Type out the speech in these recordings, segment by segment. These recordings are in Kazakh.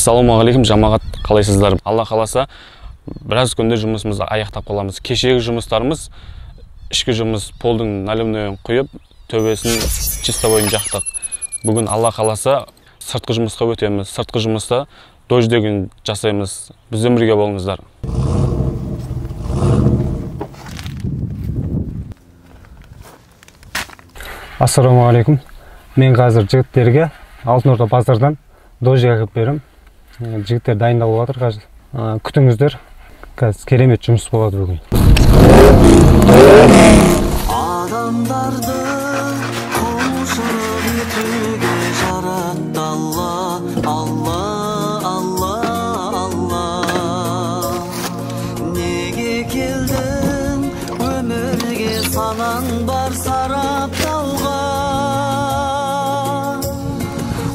Ассалаумағалейкум, жамағат, қалайсыздар? Алла қаласа, біраз күнде жұмысымызды аяқтап қаламыз. Кешегі жұмыстарымыз, ішкі жұмыс, полдың наливнойын құйып, төбесін чистовойын жақтық. Бүгін Алла қаласа, сыртқы жұмысқа өтеміз. Сыртқы жұмыста дождегін жасаймыз. Бізбен бірге болыңыздар. Ассалаумағалейкум. Мен қазір жігіттерге Алтын Орда базардан дождик әкеліп беремін. Жігіттер дайындалып жатыр қазір. Күтіңіздер. Қазір керемет жұмыс болады бүгін. Адамдарды құлшылық етуге жаратты Алла, Алла, Алла, Алла. Неге келдің өмірге, санаң бар сараптауға?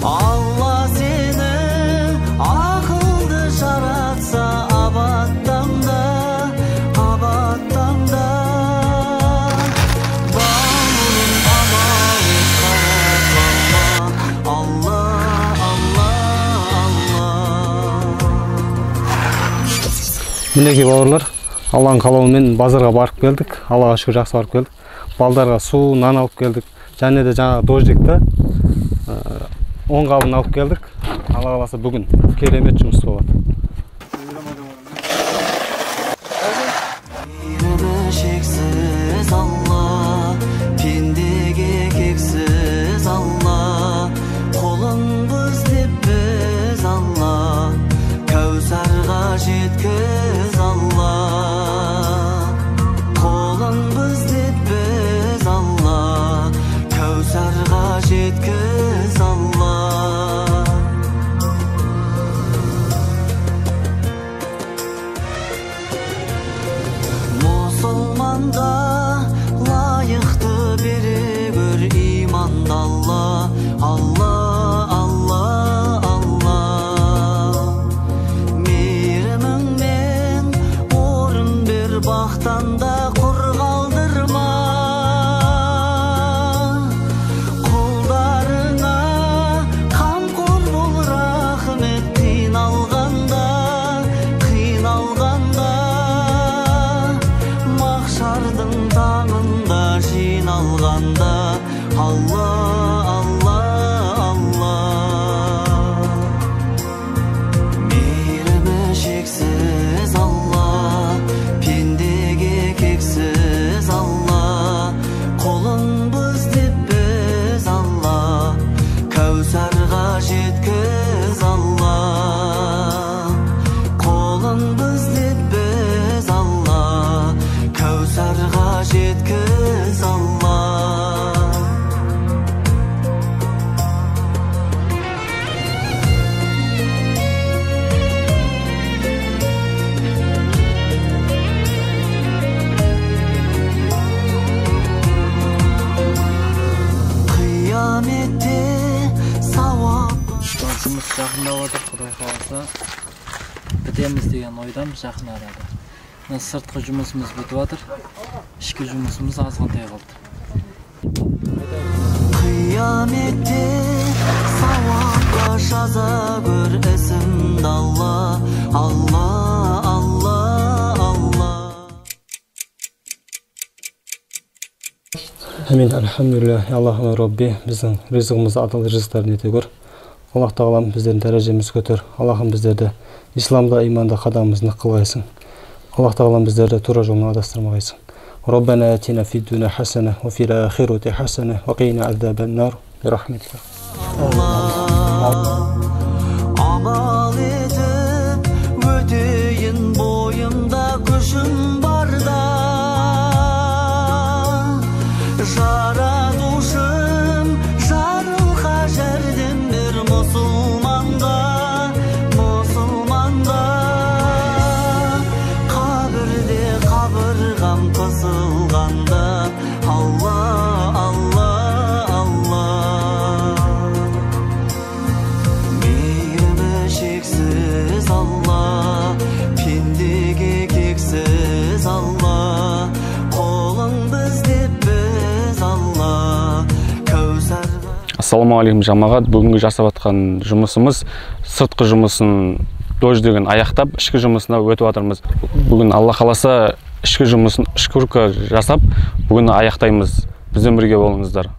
Алла сені ақылды жаратса, абаттаңда, абаттаңда. Бауырым амал қарап қалма, Алла, Алла, Алла. Мінекей бауырлар, Алланың қалауымен базарға барып келдік. Аллаға шүкір, жақсы барып келдік. Балдарға су, нан алып келдік. Және де жаңағы дождикті 10 қабын алып келдік. Алла қаласа бүгін керемет жұмыс болады. Мейірімі шексіз Алла, пендеге кексіз Алла, қолыңбыз деп біз Алла, Кәусарға жеткіз Алла. Қолыңбыз деп біз Алла, Кәусарға жеткіз Алла. Мұсылманға лайықты бере көр иманды Алла, Алла, Алла, Алла. Мейіріміңмен орын бер, бақтан да құр қалдырма. Құлдарыңа қамқор бол, рахмет, қиналғанда, қиналғанда. Махшардың таңында жиналғанда, Алла, Алла, Алла. Мейірімі шексіз Алла, пендеге кексіз Алла, қолыңбыз деп біз Алла, Кәусарға жеткіз Алла. Қолыңбыз деп біз Алла, Кәусарға жеткіз Алла. Қияметте сауап Жұмыс жақындап жатыр, Құдай қаласа бітеміз деген ойдамыз жақын арада. Мына сыртқы жұмысымыз бітіп жатыр, ішкі жұмысымыз азғантай қалды. Қияметте сауапқа жаза көр ісімді Алла, Алла, Алла, Алла. Әмин, альхамдулиллах, Аллахым Робби, біздің ризығымызды адал ризықтарын ете көр. Аллах тағалам біздердің дәрежемізді көтер. Аллахым біздерді исламда, иманда қадамымызды нық қылғайсың. Аллах тағалам біздерді тура жолынан адастырмағайсың. Раббана атина фид дуня хасана ва фил ахирати хасана ва қина азабан нар. Би рахматика. Амал етіп өтейін, бойымда күшім барда. Жаратушым, жарылқа, жәрдем бер мұсылманға, мұсылманға. Қабірде қабырғам қысылғанда, Алла, Алла, Алла. Мейірімі Ассалаумағалейкум, жамағат! Бүгінгі жасап жатқан жұмысымыз сыртқы жұмысын дождигін аяқтап, ішкі жұмысына өтіп жатырмыз. Бүгін, Алла қаласа, ішкі жұмысын шкурка жасап, бүгін аяқтаймыз. Бізбен бірге болыңыздар.